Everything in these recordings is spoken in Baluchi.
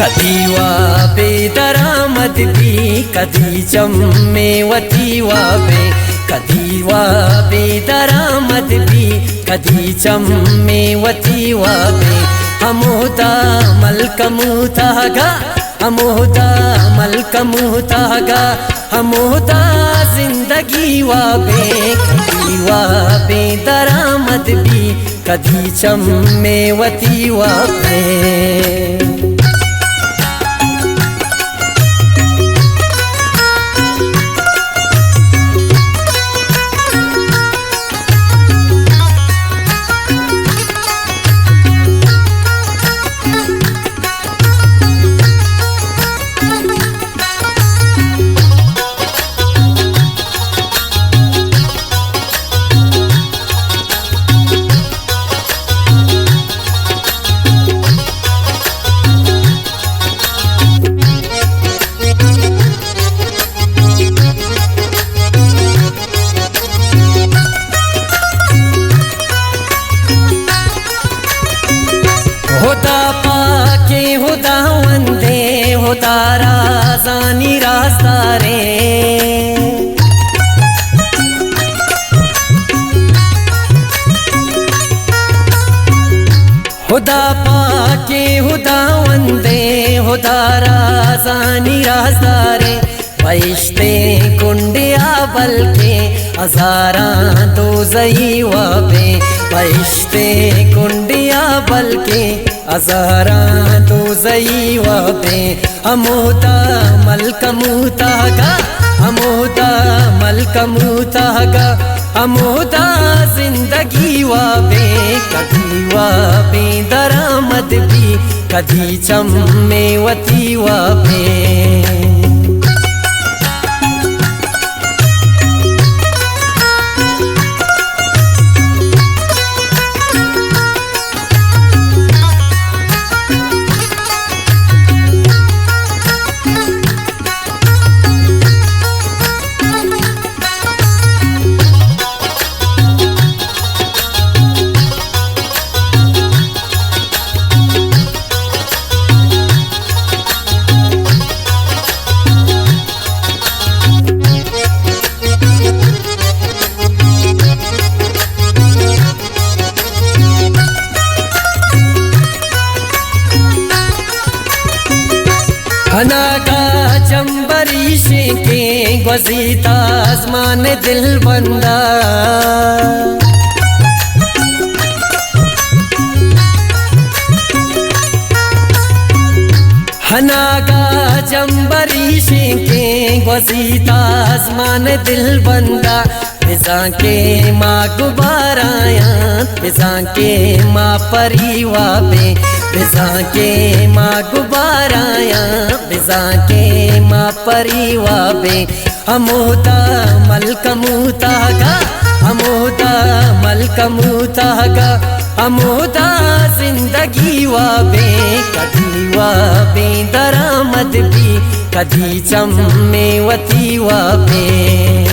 کدی وابے درآمد بی، کدی چمے وتی وابے، کدی وابے درآمد بی، کدی چمے وتی وابے۔ ہمودا ملکموتاگا، ہمودا ملکموتاگا، ہمودا زندگی وابے، کدی وابے درآمد بی، کدی چمے وتی وابے۔ ہدا پاکیں، ہداوندیں، ہدا رازانی رازداریں۔ ہدا پاکیں، ہداوندیں، ہدا رازانی رازداریں۔ بہشتیں کنڈیا بلکیں ہزاراں دوزہی وابیں، بہشتیں کنڈیا بلکیں ہزاراں دوزہی وابیں۔ ہمودا ملکموتاگا، ہمودا ملکموتاگا، ہمودا زندگی وابیں، کدی وابیں درآمد بی، کدی چمے وتی وابیں۔ ہناگا جمبری شینکیں گوزیت آزمان دلبندا۔ ہناگا جمبری شینکیں گوزیت آزمان دلبندا۔ بزاں کہ ما گبارایاں، بزاں کہ ما پری وابیں، بزاں کہ ما گبارایاں، بزاں کہ ما پری وابیں۔ ہمودا ملکموتاگا، ہمودا ملکموتاگا، ہمودا زندگی وابیں، کدی وابیں درآمد بی، کدی چمے وتی وابیں۔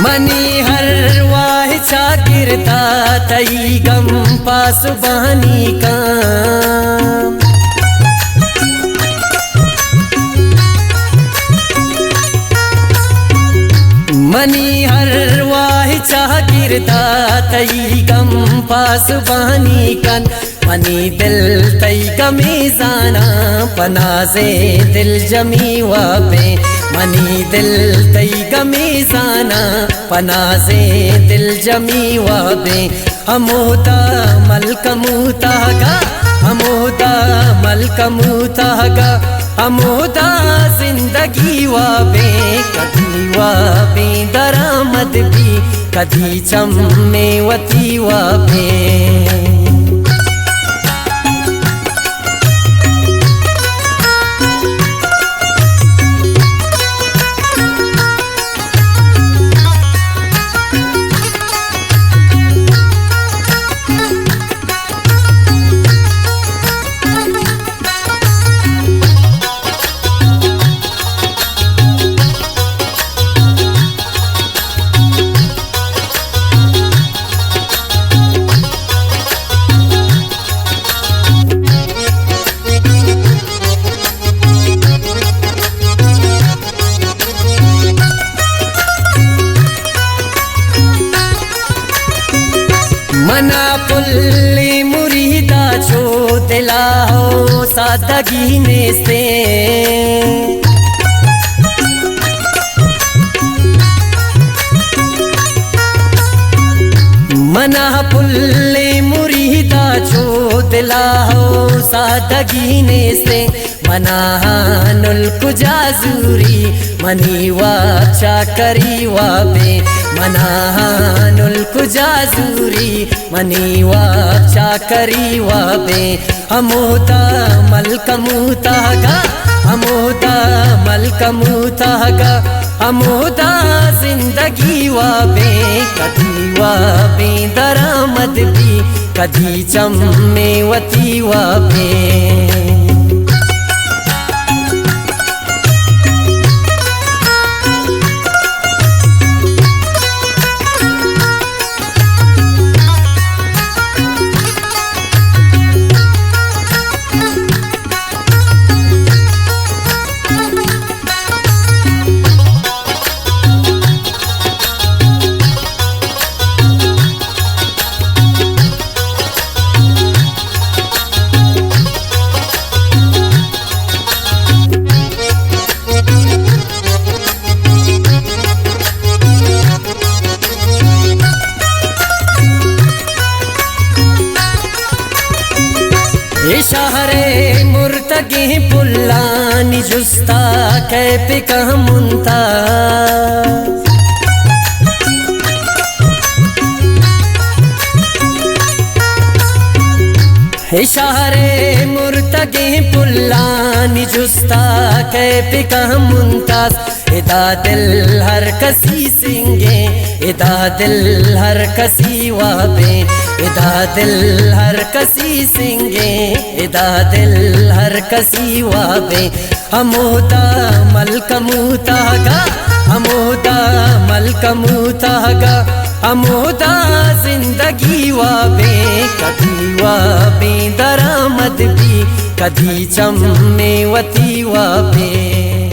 منی ہر واہ چاگردا تئی گم پاسبانی کن۔ منی ہر واہ چاگردا تئی گم پاسبانی کن۔ منی دل تئی گمے زاناں، پہ نازیں دلجمی وابیں۔ منی دل تئی گمے زاناں، پہ نازیں دلجمی وابیں۔ ہمودا ملکموتاگا، ہمودا ملکموتاگا، ہمودا زندگی وابیں، کدی وابیں درآمد بی، کدی چمے وتی وابیں۔ منا پلی مریدا چو دلا ہو سادگی نیستیں۔ منا پلی مریدا چو دلا ہو سادگی نیستیں۔ منا ہانل کجا زوری، منی واب چاکری وابیں۔ منا ہانل کجا زوری، منی واب چاکری وابیں۔ ہمودا ملکمو تہگا، ہمودا ملکمو تہگا، ہمودا زندگی وابیں، کدی وابیں درآمد بی، کدی چمے وتی وابیں۔ اے شہر ءِ مرتگیں پلانی جستا کئے پکہمنتا۔ اے شہر ءِ مرتگیں پلانی جستا کئے پکہمنتاس۔ ادا دل ہر کسی سنگیں، ادا دل ہر کسی وابیں، ادا دل ہر کسی سنگیں، ادا دل ہر کسی وابیں۔ ہمودا ملکمو تہگا، ہمودا ملکمو تہگا، ہمودا زندگی وابیں، کدی وابیں درآمد بی، کدی چمے وتی وابیں۔